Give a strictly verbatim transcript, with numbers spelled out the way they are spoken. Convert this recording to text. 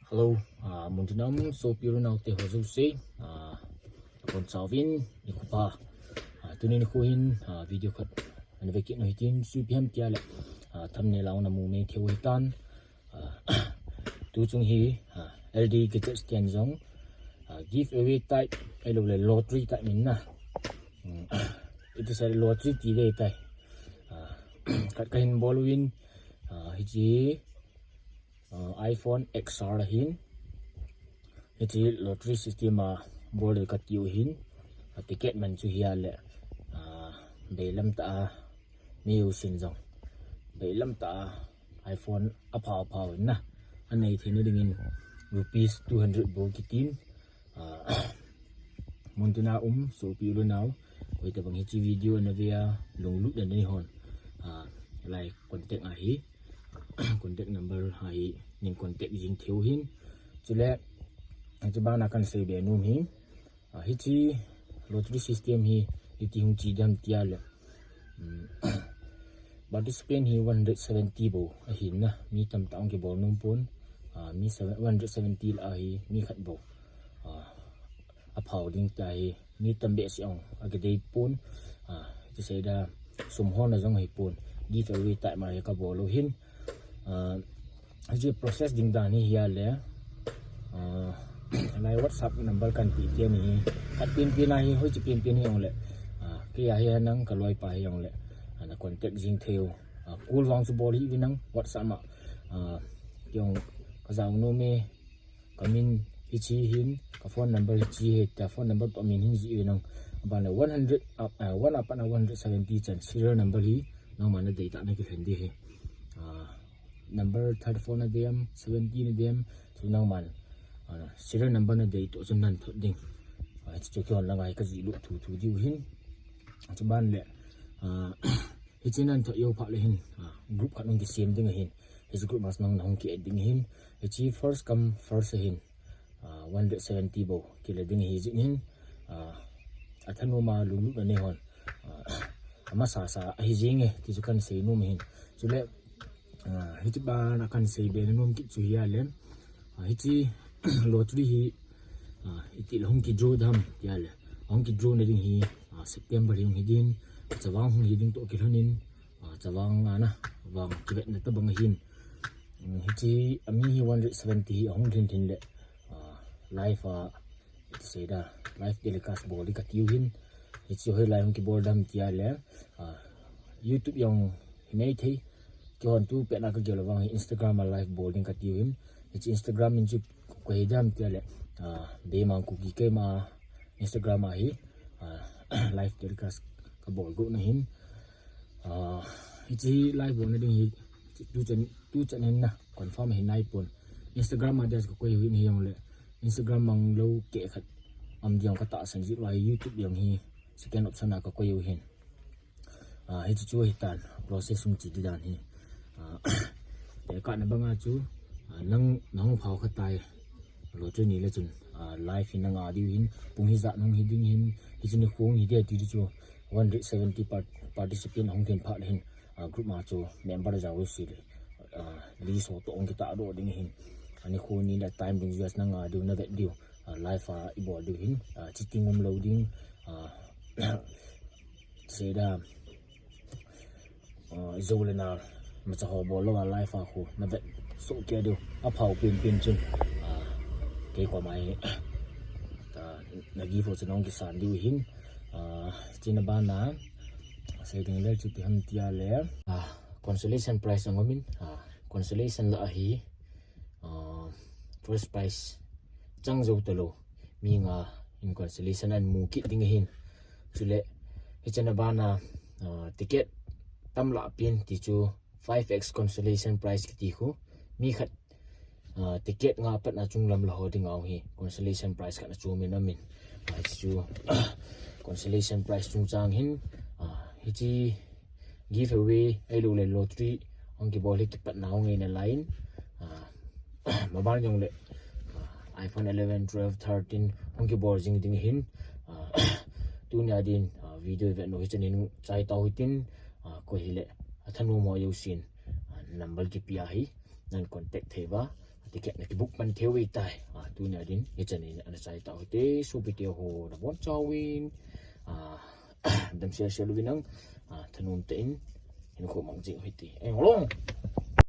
Hello, ah, muntina um sopi u le nao te ho jouse, ah, kon chauvin nikho pha. Ah, tuni nikho hin, ah, video khat ana vekit u hitin, ipi ham tia le, ah, thumbnail a namu maithei u hitan. Ah, tuchung hi, ah, L D Gadgets ten jong, ah, giveaway type, ahilou le lottery type min na. Hmm, iti sei lottery ti ve tai. Ah, khat kahin bol uvin, ah, hiche, ah, iPhone X R ahin. Hiche lottery system a bol le kati u hin. Ah, ticket man chu hi a le, ah, beilam tah a, mi u sin jong beilam tah a iPhone apha apha u na. Anei theina dingin rupees two hundred bou kitin. Ah, muntina um sopi u le nao, koi tabang hiche video na ve a lunglut na nei hon, ah, lai contact ahi, contact number ahi, nin contact jing thei u hin. Chule, hiche bana kan sei be nom hi, ah, hiche lottery system hi, iti hung che dem tia le, um, participant hi one hundred seventy bou ahin na, mi tamtah hung kibol nom pon, ah, mi seven, one hundred seventy lah a hi mi khat bou, ah, apha u ding tia hi mi tam behseh hung akidei pon, ah, iti sei da sum hon a jong hi pon, giveaway type ma hi kabol u hin, ah, hiche process ding dan hi hi a le, ah, lai WhatsApp number kan pe tia ni hi, khat penpen a hi, hoiche penpen hi jong le, ah, kei a hi nang ka loipa hi jong le, ah, na contact jing thei u, ah, call vang chu bol hih uvin nang WhatsApp a, ah, kei jong ka jao nom e, ka min hiche hin, ka phone number hiche hi tia phone number toh min hin jih uvin nang, aban le one hundred, ah, ah, one apat a one hundred seventy chan serial number hi, nangma na deitah na kilhen ding hi. Ah, number thirty-four na dem, seventy na dem, chu nangman, ah, serial number na dei toh chun nan thot ding. Ah, hiche chu kei hon langa hi ka jih lut thuthu diu hin. Chuban le, ah, hiche nan thot jou phat le hin, ah, group khat hung kisem ding ahin. Hiche group ma nang na hung ki add ding ahin. Hiche first come first ahin. Ah, one hundred seventy bou kila ding ahi jeh in, ah, athanom a lunglut na nei hon, ah, amasa sa ahi jing e ti chu kan sei nom ahin. Chule, ah, hiche bana kan sei be nom kit chu hi a le, ah, hiche lottery hi, ah, iti le hung ki draw dem tia le, hung ki draw na ding hi, ah, September hi hung hi ding, chavang hung hi ding toh kilhon in, ah, chavang a na vang kivetna tabang ahin. Um, hiche a mi hi one hundred seventy hi ahung lhin lhin le, ah, live a, iti sei da, live telecast bol ding kati u hin. Hiche hoilai hung kibol dem tia le, ah, YouTube jong hi maithei. Kei hon tu pet na ka gel vang hi Instagram a live bol ding kati u hin. Hiche Instagram min chu koi hi dem tia le, ah, Beimang Kuki keima Instagram a hi, ah, live telecast kabol got na hin. Ah, hiche live bol na ding hi, tuchan, tuchan hin na confirm hi nai pon. Instagram a dia ka koi u hin hi jong le, Instagram mang lou keh khat um ding ka tahsan jeh uva hi YouTube jong hi second option a ka koi u hin. Ah, hiche chu hitan, process hung che ding dan hi. Ah, tekahna banga chu, ah, nang, nang pha u kha tai. Lottery ni le chun, ah, live hi na nga diu hin, pung hijat hung hi ding hin, hiche nikho hung hi dia ti chu, one hundred seventy part-, participant hung lhin phat le hin, ah, group ma chu member jao u si le, ah, list ho toh hung kitah doh ding hin, ah, nikho ni le time dungjuiya na nga diu, na vet diu, ah, live a i bol diu hin, ah, cheating um lou ding, ah, sei da, ah, jou le nal, macha ho bol lou a live a khu na vet soh kei diu, apha u penpen chun, ah, kei koma hi, ah, na gift ho chu nahung kisan diu hin, ah, hiche na bana sei ding le chu ipi ham tia le, ah, consolation prize jong um in, ah, consolation lah a hi, ah, first prize chang jou talou mi nga in consolation ahin mu kit ding ahin. Chule, hiche na bana, ah, ticket tam lah pen ti chu five X consolation prize kiti khu. Mi khat, ah, ticket nga apat na chunglam la ho ding a hi consolation prize khat na chu min amin. Ah, hiche chu consolation prize chungchang hin, ah, hiche giveaway, ahilou le lottery hung kibol hi kipatna hung ngaina lai in, ah, mobile jong le, ah, iPhone eleven, twelve, thirteen hung kibol jing ding hin, ah, tunia din, ah, video vet u hiche nin chai tau hitin, ah, koi hile athanom ho jousen, ah, number kipe ahi, nan contact thei uva, Ikhat na kibook pan thei uve tai. Ah, tunia din, hichan in ana chai tau hite, sopite ho nabonchauvin. Ah, damsel sel uvin lang, ah, thanom tah in, hinkho mang jing u hite. Ei, hello.